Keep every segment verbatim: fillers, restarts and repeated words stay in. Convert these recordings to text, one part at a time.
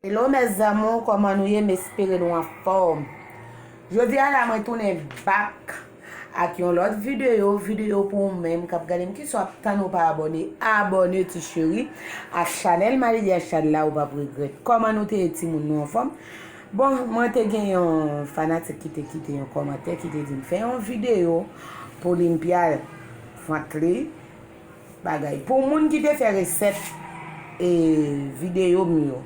Hello mes amours, kòman nou ye? M espere nou anfòm. Jodi a la mwen tounen back ak yon lòt videyo, videyo pou ou menm k ap gade m, kisa w ap tann ou pa abòne, abòne ti cheri ak chanèl Malidia Chad la, ou p ap regrèt. Kòman nou te ye timoun, nou anfòm? Bon, mwen te gen yon fanatik ki te kite yon kòmantè ki te di m fè yon videyo pou Olympia vant li. Bagay. Pou moun ki te fè resèt e videyo m yo,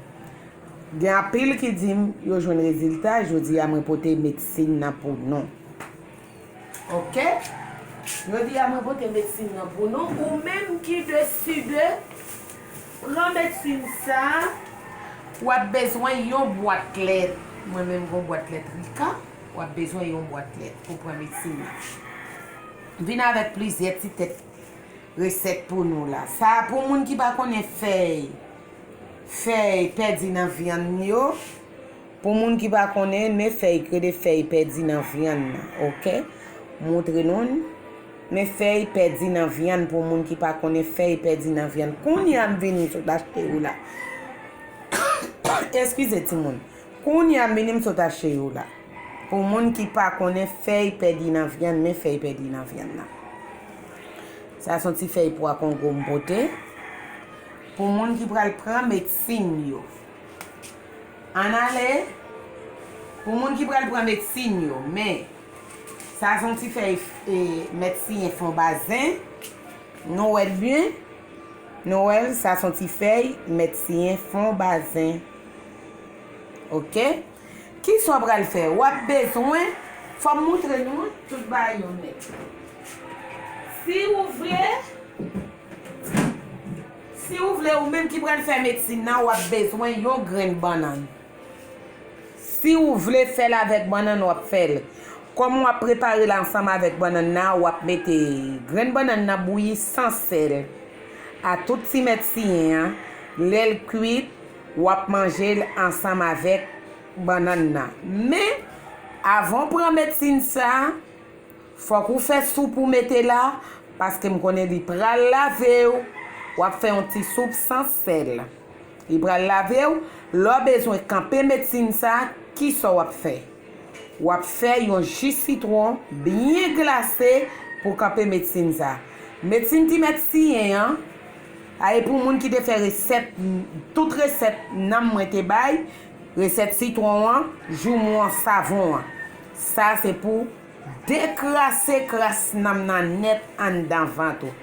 gen anpil ki di m yo jwenn rezilta. Jodi a mwen pote medsin nan pou nou. Oke? Jodi a mwen pote medsin nan pou nou. Ou menm ki deside pran medsin sa, w ap bezwen yon bwat lèt. Mwen menm gon bwat lèt Rika, w ap bezwen yon bwat lèt pou pran medsin nan. Vin avèk plizyè ti tèt resèt pou nou la. Sa a pou moun ki pa konnen fèy, fèy pèdi nan vyann yo. Pou moun ki pa konnen, men fèy k rele fèy pèdi nan vyann nan, oke? Montre nou l. Men fèy pèdi nan vyann pou moun ki pa konnen fèy pèdi nan vyann. Kounye a m vini m sot achte yo la. Eskize timoun. Kounye a m vini m sot achte yo la. Pou moun ki pa konnen fèy pèdi nan vyann, men fèy pèdi nan vyann nan. Sa se yon ti fèy pwa kongo m pote. Pou moun ki pral pran medsin yo. Ann ale. Pou moun ki pral pran medsin yo, men sa se yon ti fèy, e, mèt siyen fon bazen. Nou wè l byen? Nou wè l, sa se yon ti fèy mèt siyen fon bazen. Oke? Kisa w pral fè? W ap bezwen, fò m montre nou tout bagay yo nèt. Si ou vle, si ou vle, ou menm ki pral fè medsin nan, w ap bezwen yon grenn bannann. Si ou vle fè l avèk bannann, w ap fè l. Kòm w ap prepare l ansanm avèk bannann nan, w ap mete grenn bannann nan bouyi san sèl a tout ti mèt siyen an. Lè l kwit, w ap manje l ansanm avèk bannann nan. Men, avan w pran medsin sa, fòk ou fè soup ou mete la, paske m konnen li pral lave w. W ap fè yon ti soup san sèl. Li pral lave w. Lè w bezwen kanpe medsin sa, kisa w ap fè? W ap fè yon ji sitwon byen glase pou kanpe medsin sa. Medsin ti mèt siyen an, a e pou moun ki te fè resèt, tout resèt nanm mwen te bay, resèt sitwon an, joumou an, savon an. Sa se pou dekrase kras nanm nan nèt anndan vant ou.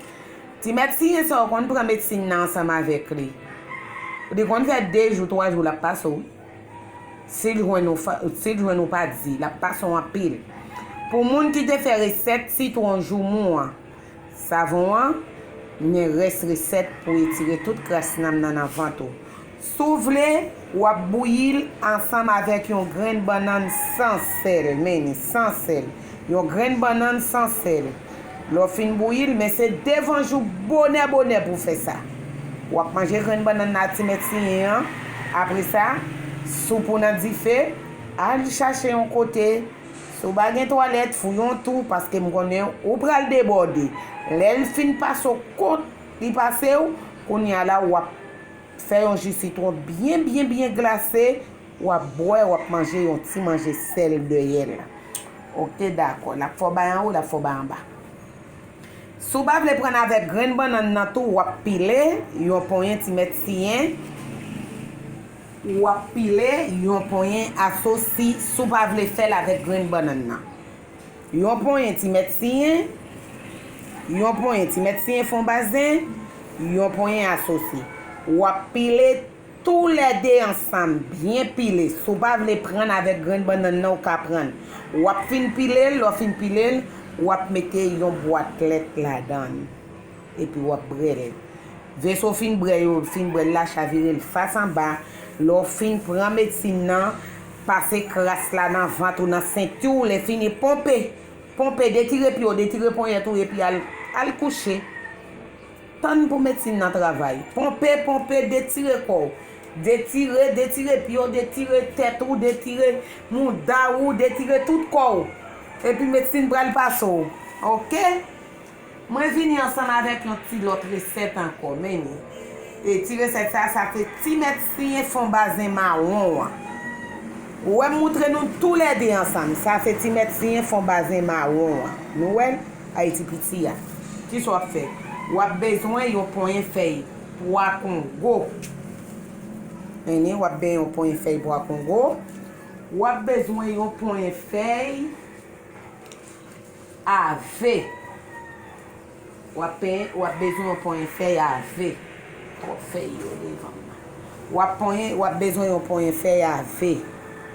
Ti mèt siyen sa w konn pran medsin nan ansanm avèk li. Li konn fè de jou, twa jou l ap pase w, wi. Si l jwenn ou, fa- si l jwenn ou pa di, l ap pase w anpil. Pou moun ki te fè resèt sitwon joumou an, savon an, men rès resèt pou etire tout kras nanm nan nan vant ou. Si w vle, w ap bouyi l ansanm avèk yon grenn bannann san sèl, men san sèl. Yon grenn bannann san sèl. Lè w fin bouyi l, men se devan jou bonè bonè pou w fè sa. W ap manje grenn bannann nan ti mèt siyen an. Apre sa, soup ou nan dife, al chache yon kote. Si w pa gen twalèt, fouye yon twou, paske m konnen ou pral debòde. Lè l fin pase w kont li pase w, kounye a la, w ap fè yon ji sitwon byen, byen, byen glase, w ap bwè, w ap manje yon ti manje sèl dèyè l. Oke, dakò. L ap fè w bay anwo, l ap fè w bay anba. Si w pa vle pran avèk grenn bannann nan tou, w ap pile yon ponyen ti mèt siyen. W ap pile yon ponyen asosi si w pa vle fè l avèk grenn bannann nan. Yon ponyen ti mèt siyen, yon ponyen ti mèt siyen fon bazen, yon ponyen asosi. W ap pile toulède ansanm, byen pile. Si w pa vle pran avèk grenn bannann nan, ou ka pran. W ap fin pile l, lè w fin pile l, w ap mete yon bwat lèt ladan l. Epi w ap bwè l. Veso w fin bwè yo, fin bwè l la, chavire l fas anba. Lè w fin pran medsin nan, pase kras la nan vant ou, nan senti w, lè fini ponpe. Ponpe, detire pye w, detire ponyèt ou, epi al, al kouche. Tann pou medsin nan travay. Ponpe, ponpe, detire kò w. Detire, detire pye w, detire tèt ou, detire mouda ou, detire tout kò w. Epi medsin pral pase w. Oke? Mwen vini ansanm avèk yon ti lòt resèt ankò, men ni. E ti resèt sa, sa se ti mèt siyen fon bazen mawon an. Ou wè m moutre nou toulède ansanm. Sa se ti mèt siyen fon bazen mawon an. Nou wè l? Ayiti piti a. Kisa w ap fè? W ap bezwen yon ponyen fèy pwa kongo. Mennen, w ap benyen yon ponyen fèy pwa kongo. W ap bezwen yon ponyen fèy ave. W ap pen, w ap bezwen yon ponyen fèy ave. Twòp fèy yo devan m nan. W ap ponyen, w ap bezwen yon ponyen fèy ave.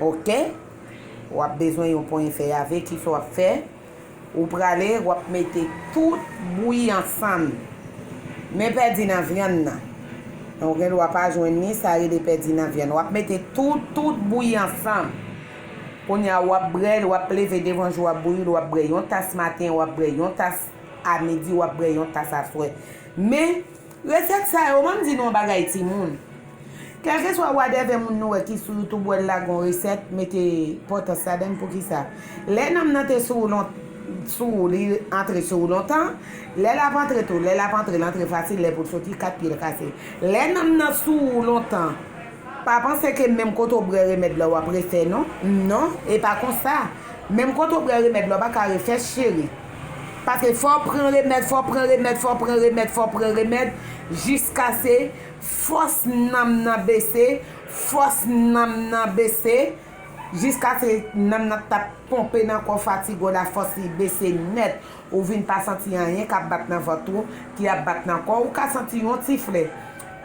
Oke? W ap bezwen yon ponyen fèy ave. Kisa w ap fè? Ou prale, w ap mete tout bouyi ansanm. Men pèdi nan vyann nan. Ou gen dwa pa jwenn li, sa rele pèdi nan vyann. W ap mete tout, tout bouyi ansanm. Kounye a, w ap bwè l, w ap leve devan jou, w ap bouyi l, w ap bwè yon tas maten, w ap bwè yon tas a midi, w ap bwè yon tas aswè. Men, resèt sa yo, ban m di nou yon bagay, timoun. Kèlkeswa whatever moun nou wè ki sou YouTube wè l lage yon resèt, mete pòtans ladan l. Poukisa? Lè nanm nan te sou ou lon-, sou ou, li antre sou ou lontan, lè l ap antre tou, lè l ap antre, l antre fasil, lè pou l soti, kat pye l kase. Lè nanm nan sou ou lontan, pa panse ke menm kote w bwè remèd la w ap refè, non. Non, e pa konsa. Menm kote w bwè remèd la, w pa ka refè, cheri. Paske fò w pran remèd, fò w pran remèd, fò w pran remèd, fò w pran remèd, jiskase fòs nanm nan bese, fòs nanm nan bese, jiskase nanm nan t ap ponpe nan kò w, fatige w la, fòs li bese nèt. Ou vin pa santi anyen k ap bat nan vant ou, ki ap bat nan kò w. Ou ka santi yon ti flè.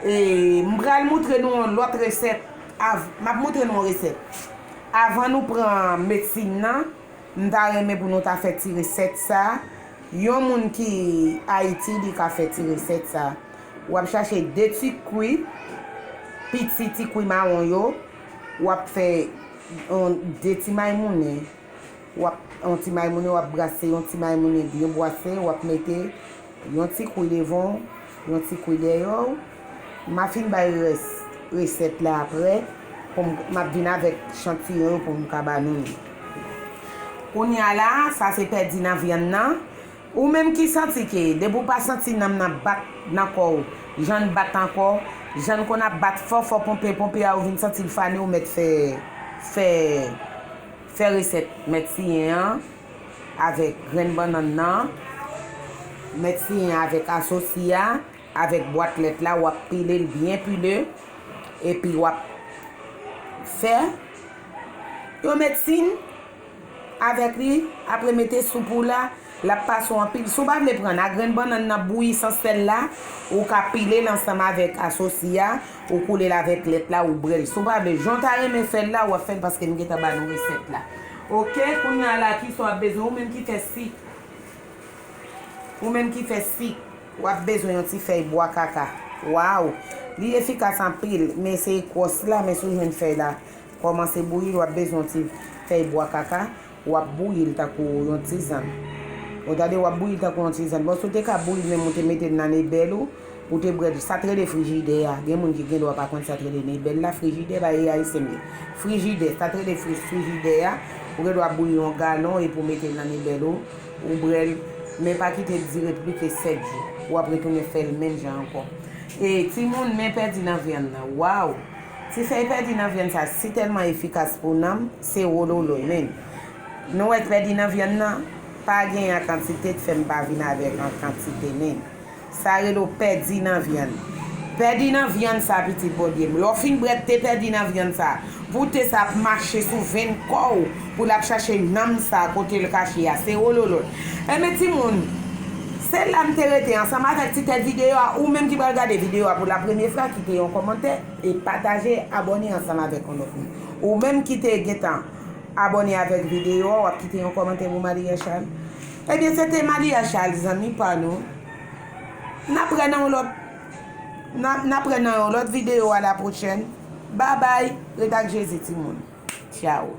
E, m pral moutre nou yon lòt resèt. Av-, m ap moutre nou yon resèt. Avan nou pran medsin nan, m ta renmen pou nou ta fè ti resèt sa. Yon moun ki Ayiti, li ka fè ti resèt sa. W ap chache de ti kwi, piti ti kwi mawon yo. W ap fè yon, de ti maymounen. W ap, yon ti maymounen, w ap brase yon ti maymounen byen bwase, w ap mete yon ti kwi devan w, yon ti kwi dèyè w. M a fin bay rès resèt la aprè, pou m, m ap vin avèk chantiyon yo pou m ka ba nou yo. Kounye a la, sa se pèdi nan vyann nan. Ou menm ki santi ke, depi w pa santi nanm nan bat nan kò w, jan l bat ankò, jan l konn ap bat fò, fò ponpe, ponpe a, ou vin santi l fane, ou mèt fè, fè, fè resèt mèt siyen an, avèk grenn bannann nan, mèt siyen avèk asosi a, avèk bwat lèt la, w ap pile l byen pile, epi w ap fè yon medsin avèk li, apre mete soup ou la, l ap pase w anpil. Si w pa vle pran nan grenn bannann nan bouyi san sèl la, ou ka pile l ansanm avèk asosi a, ou koule l avèk lèt la, ou bwè l. Si w pa vle, jan w ta renmen fè l la, w ap fè l paske m gentan ba nou resèt la. Oke, kounye a la, kisa w ap bezwen? Ou menm ki fè sik, ou menm ki fè sik, w ap bezwen yon ti fèy bwa kaka. Waw! Li efikas anpil, men se ekwòs la, men si w jwenn fèy la, kòmanse bouyi l, w ap bezwen yon ti fèy bwa kaka, w ap bouyi l tankou yon tizann. Ou tande, w ap bouyi l tankou yon tizann. Bon, si w te ka bouyi l menm, ou te mete l nan nebèl ou, ou te bwè l, sa t rele frijidè a. Gen moun ki gen dwa pa konn sa t rele nebèl la, frijidè, pa e ayisyen m ye. Frijidè, sa t rele fri-, frijidè a, ou gen dwa bouyi yon galon epi w mete l nan nebèl ou, ou bwè l, men pa kite l dire plis ke sèt jou. W ap retounen fè l menm jan ankò. E timoun, men pèdi nan vyann nan. Waw! Ti fèy pèdi nan vyann sa si tèlman efikas pou nanm, se wololoy, men. Nou wè pèdi nan vyann nan, pa genyen an kantite, t fè m pa vin avèk an kantite, men. Sa rele w pèdi nan vyann. Pèdi nan vyann sa, pitit Bondye m. Lè w fin bwè te pèdi nan vyann sa, pou te sa ap mache sou venn kò w, pou l ap chache nanm sa kote l kache a. Se wololoy. Enben, timoun, se la m te rete ansanm avèk ti tèt videyo a. Ou menm ki pral gade videyo a pou la premye fwa, kite yon kòmantè e pataje, abòne ansanm avèk yon lòt moun. Ou menm ki te gentan abòne avèk videyo a, w ap kite yon kòmantè pou Malia Charles. Ebyen, se te Malia Charles, zanmi pa nou. N ap wè nan yon lòt, n ap, n ap wè nan yon lòt videyo a la pwochèn. Babay, ret ak Jezi, timoun. Tchaw.